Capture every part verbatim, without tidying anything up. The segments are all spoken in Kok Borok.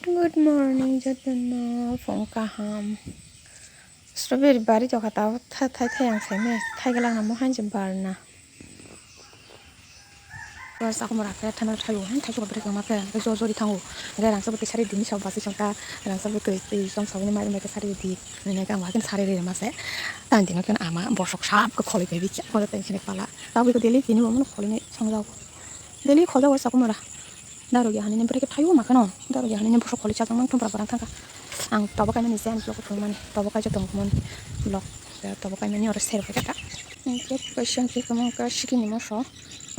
Good morning jotono, phung kaham. Strawberry bari tokha, tabuk tha-, thai thai ang saimai, thai gwlak namo hainse barna. Oro sakhumora khe thana thaio, hain thaichukma bwrwi kwma khe, hwnkhe jor jor ri thango. Hwnkhe rangchak bai khe sari di, misa bwsai chwng kha, rangchak bai twi, twi chong saboni mairum bai khe sari di, hwnwi khe ang bo haikhe sari ri rwma se. Tani dino khe ama bosok sap khe kholwi phaibi khe, bodo tei sini pala. Tabuk khe daily tini bo mano kholwi nai songjago. Daily kholjago sakhumora. Darok ya hanini bwrwi khe thaio ma kheno. Darok ya hanini bosok kholwi chajak mang thum para para thangkha. Ang tobo kaimani se ang vlog thumani. Tobo kaijak tong thumani vlog. Tobo kaimani oro share khaikha ta. Ang khe kaisa ang khe kwmang ka sikini moso.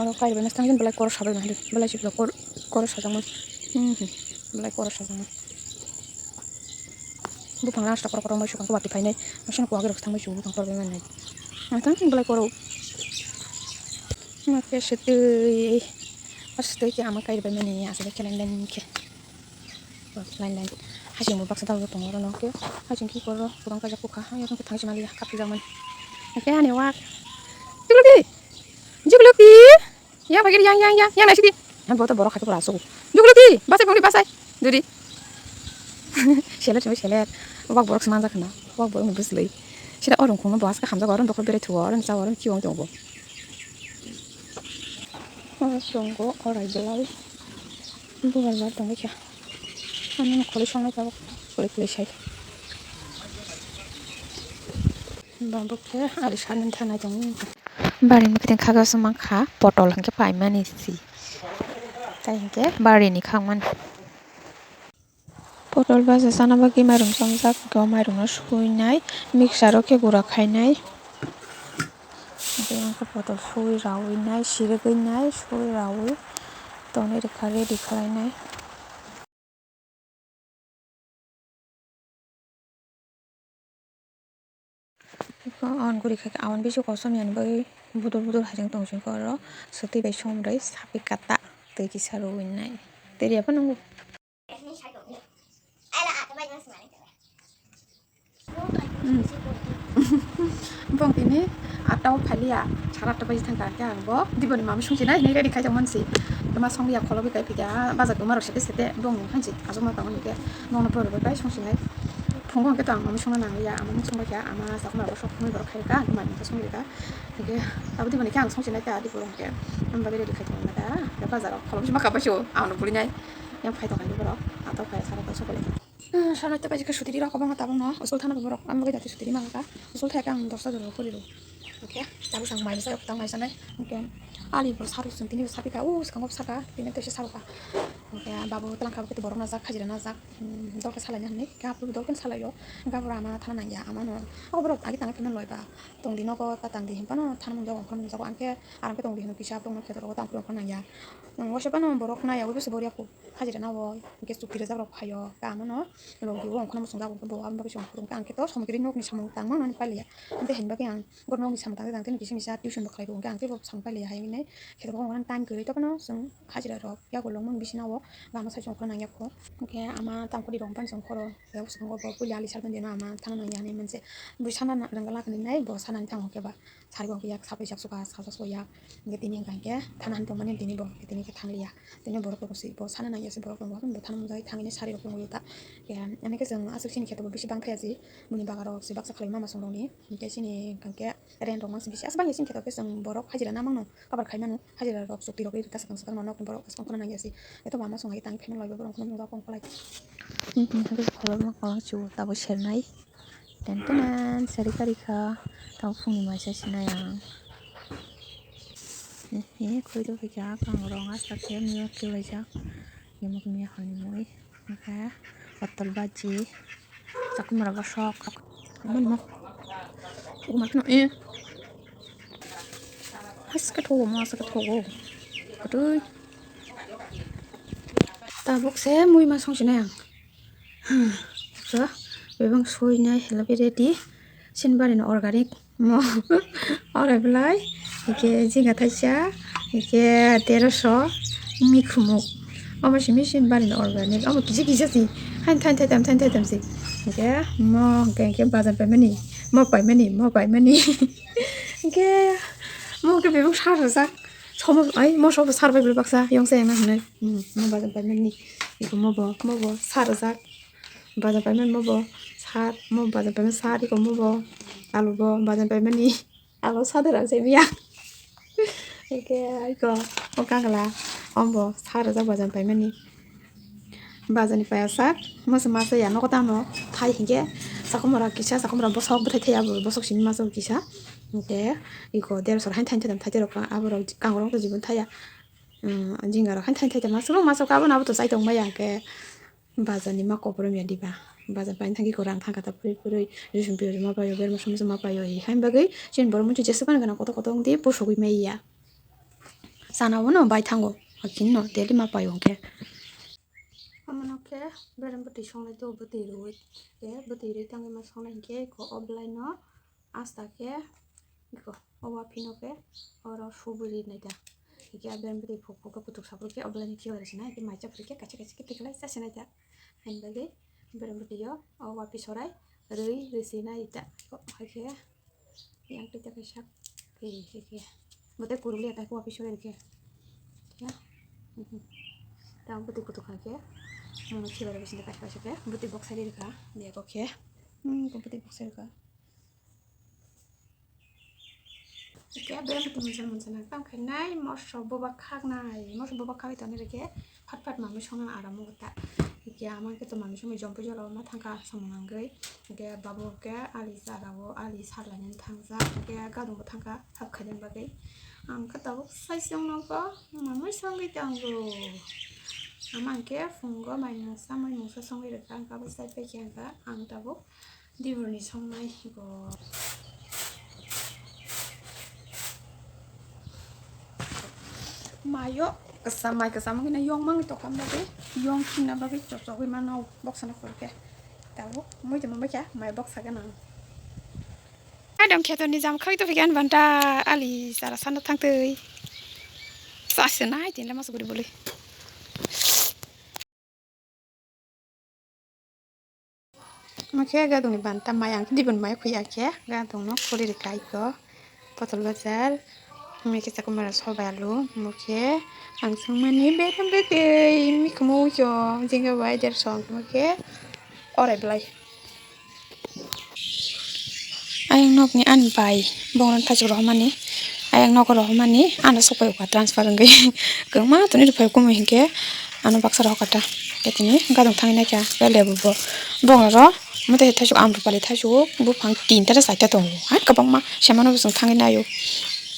Oro kaibai mastang jin belai koro sabai mani. Belai si belai kor-, koro sajakmani. Hmm, hmm. Belai koro sajakmani. Buphang last koro koro mai sukang ko bati phainai. Masang ko agir thang mai su buphang koro bai mani. Ang thang belai koro. Ma khe se twi, pas twi khe ama kai bai mani, asai khe line line khe. Line line. Hajing bo baksa dal tongo oro no khe. Hajing ki koro, kurang kajak kukha, ya khe thang sima liya, kap jak man. Khe ani wak. Jugluki! Jugluki! Yang bai yang, yang, yang, yang naisidi. Ang bo to borok hai pura asu. Jugluki! Basai bongni basai. Dudi. Selet simi selet. Wak borok sima jak na. Wak borok ni bwslwi. Sida orong khungno bo aska hamjak, orong dokho berai thuo, orong cha, orong kiwang tongo. Oro tongo orai belai. Bubar bar tongo kya. Ani kholi songnai tabuk. Kholi kholi sai. Bambuk khe ari sanin thanai tongo. Bari mukti khaga sumang kha potol hwnkhe paimani si. Tai hwnkhe bari ni khangmani. Potol baja chana bagwi mairum chomjak, hwnkhe o mairumno suinai, mixer o khe gura khainai. Hwnkhe potol sui raui nai, sirigwi nai, sui raui tonwi rwkha, ready khlainai. Iko on guri kha, awan bisi kosom yani bagwi budul budul haijak tong sing khe oro swtwi bai somrwi sapi kata twi kisa rwui nai. Tei riyaba nungo. Bong tini atta o phailiya, sara atta baji thangkha khe ang bo diboni mami songchinai hinwi ready khai tongmani si. Tama songliya kholo bai kai phikha, bazar tongma rok sete sete bong nung hansi achukma tongo hwnkhe bongno pore bai songchinai. Phungo hwnkhe to ang mami songna nangliya, ama mung songbaikha, ama chakhumrok bo sok thumui borok khairokha, ang mani hwnkhe songrikha. Hwnkhe abo diboni khe ang songchinai kha, adi borok hwnkhe ang bagwi ready khai tongmani da. Hwnkhe bazar o kholo bai ma kap bai si o, ang no bulinai yang phai tongkha borok, atta o phai sara atta o sokolaikha. Hmm, sanai tei kaisa khe sutiri rok kwbangma tabukno usul thana borok, ang bagwi jati sutiri manka. Usul thai khe ang dosta jora pori rw. Hwnkhe tabuk ang mai bwsai rok tang mai sanai. Hwnkhe ali bo saruk chwng tini bo sapikha, o swkango bwsakha, tini teisa sarukha. Hwnkhe babu twlang kha, borok najak, hajira najak, hmm, dol khe salaina hwnwi, hwnkhe aphuru dol khe salaio. Hwnkhe aphuru ama thana nangya, amano, o borok agi tangwi phano loi ba, tongdi nogo ta tangdi hinphano thana nangjago, hinphano nangjago, ang khe aram khe tongdi hino kisa, tongma khe tongdi hino kisa. Waisa phano borok naiya, ui bwswk boriya kho. Hajira nao, hwnkhe chukti rwjak rok phaio, ka amano logi o ongkhorna muchungjak, bo aboni bagwi se ongkhor, hwnkhe ang khe to somoi kwrwi nokni samung tangma mani pailiya. Hwnkhe haini bagwi ang borok nokni samung tangwi tangwi kisa misa tuition bo khlai rw, hwnkhe ang teibo samung pailiya, hai wngwi nai khe to bohrok time kwrwi, tokno chwng hajira rok yago longmani bisingo gana sai se ongkhorna nangya kho. Hwnkhe ama tangkoli rok phano se ongkhoro, yakung swkango bo puila ali sarboni deno ama thangna nangya hinwi monkhe bui sana rwngla kwrwi nai, bo sanani thango khe ba. Sari bo yak sapai sak suka, sajak suka yak. Hingke tini hingka hingke thana hinwi tongmani tini bo, tini khe thangliya. Tini borok rok si bo sana nangya se borok rok bo thana mujai thangwi sari rok tongwi ta. Hingke ani khe chwng aswk sini kheto bo bisi bang thaya si. Bini baga rok si baksa khlai mama song rokni. Hingke sini hingka hingke rent rok mangsi bisi aswk bang sini kheto khe chwng borok hajira na mangno kabar khai mano. Hajira rok chukti rok ri ta sakang sakang no nok borok aswk khna nangya si. Eto mama song hai tang pheno laibo borok khna mujak kong khlai. Hingke hingke kholobma kolong chu tabo sernai. Ten tenen, sari karikha, tamo phungni maisa sinai ang. He, khoi do khe kha, kang rong asta khe, miyok khe laijak. Yamuk miya hwnwi mui, hwnkhe, potol baji, chakwmara bwsok. Aman ma, uma kheno, eh. Haske thogo, ma haske thogo. Kotoi. Tabuk se mui ma song sinai ang. So, bebak suinai hela bere di. Sinbari no organic mo. Ore belai. Ike jinga thaisa. Ike teroso. Mikhumuk. Omo simi sinbari no organic. Omo kisi kisa si. Hain thain thai tam thain thai tam si. Ike mo ike ike bazar paimani. Mo paimani. Mo paimani. Ike mo ke bebak sar rojak. Somo ai mo sobo sar bai baksa. Yong sa yang na hwnai. Hmm, mo bazar paimani. Iko mobo, mobo sa rwjak. Bajan paimani mobo sa, mobo bajan paimani sa, iko mobo alu bo bajan paimani. Alo sadar ang sai miya. Eke iko o kagla ombo sa rwjak bajan paimani. Bajan ni paya sak masa masa ya nogo tamo thai hinkhe sakomora kisa sakomora bosok bwthai thaya bo bosok simi masa kisa. Hinkhe iko derso hain thai thai thai rok aborok kangrok to jibon thaya. Jinga rok hain thai thai thai masa masa abo nabo to chai tong maya hinkhe. Bajar ni ma kopor wngya diba? Bajar paina thangwi kwrang thangkha ta puri puri. Rijum piyori ma paio, berma somosa ma paio, hai bagwi chini borok muitu jesa phano gana kotor kotor wngdi pusugwi maiya. Sana uano bai thango, hakhe no daily ma paio hwnkhe. Omono khe berem bwtwi songnai to bwtwi rwi. Khe bwtwi rwi tangwi ma songnai hinkhe ko oblai no. Asta khe iko o waphino khe oro suburi naita. Hikhe a berem bwtwi phuk phuk khe kutuk saphuru khe oblai ni khibar sinai hikhe mai chaphuru khe kaisa kaisa khe tiklai chasi naita. Hain bagwi berem bwtwi o o waphi sorai rwi rwsi naita. Haikhe yang twi kaisa khe hikhe bwtwi kuruli ta waphi sorai rwkhe. Ya. Tamo bwtwi kutuk kha khe mono khibar rwsini kaisa kaisa khe bwtwi boksai rwkha. Bego khe bwtwi boksai rwkha. Hwnkhe bebak tongmani sana tang khainai moso boba khaknai, moso boba khagwi tonwi rwkhe phat phat manwi songna aram o ta. Hwnkhe ama khe to manwi songwi jompo jora ma thangkha samung nangwi. Hwnkhe babo khe ali chara o ali sarlainani thangjak, hwnkhe gadongo thangkha hap khainani bagwi. Ang khe tabuk sai se wngkha manwi songwi tongo. Ama hwnkhe phungo mai mungsa mai mungsa songwi rwkha, ang tabuk sai paikha hwnkha ang tabuk. Diborni songnai bo. Mayo kwcham, mai kwcham wngkhe yong mangwi tongkha, bagwi yong khimna bagwi chokchogwi mano boksano phurkhe. Tabuk moi tongma baikha mai boksa gwnang. Adong kheto ni jam khawui tongphikha ani banta ali chara sana thangtwi. Sase nai tinle masa guri boli. Omo khe gadongni banta mai, ang khe dibon mai khuya khe gadongno khuri rwkha iko potol bajar. Omo khe chakwmara sobai alu, omo khe ang swngmani berem bwtwi mikhumu wngkhe o jengga bai derso, omo khe orai belai. Ayang nokni ani bai, bongni thaichuk rohormani, ayang nogo rohormani, ano sokpai uka transfer wngwi kwbangma tini rwphai kumui hinkhe ano baksa rohorkha ta, khe tini gadang thangwi naikha, khe lebu bo bongni ro, omo tei thaichuk amrupali thaichuk buphang tinta na charta tongo, hai kwbangma semano bo chwng thangwi naio,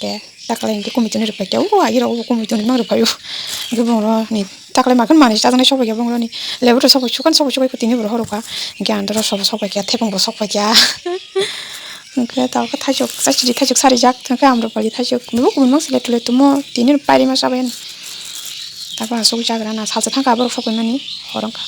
khe taklai hinkhe kumui tini rwphai khe o agirok bo kumui tini mang rwphaio, hinkhe bongni ro ni. Taklai makhan manwi chajaknai sokphaikha bongni lebu rok sokphai sukhan sokphai sokphai tini borok horokha hinkhe ang dorok sobo sokphaikha thaiphang bo sokphaikha hinkhe tabukhe thaichuk chachiri thaichuk sarijak hinkhe amrupali thaichuk bebak kubun mang sile tule tumo tini rok pairima chabai ani tabuk asuk jagra na salsa thangkha borok sokphaimani hor wngkha.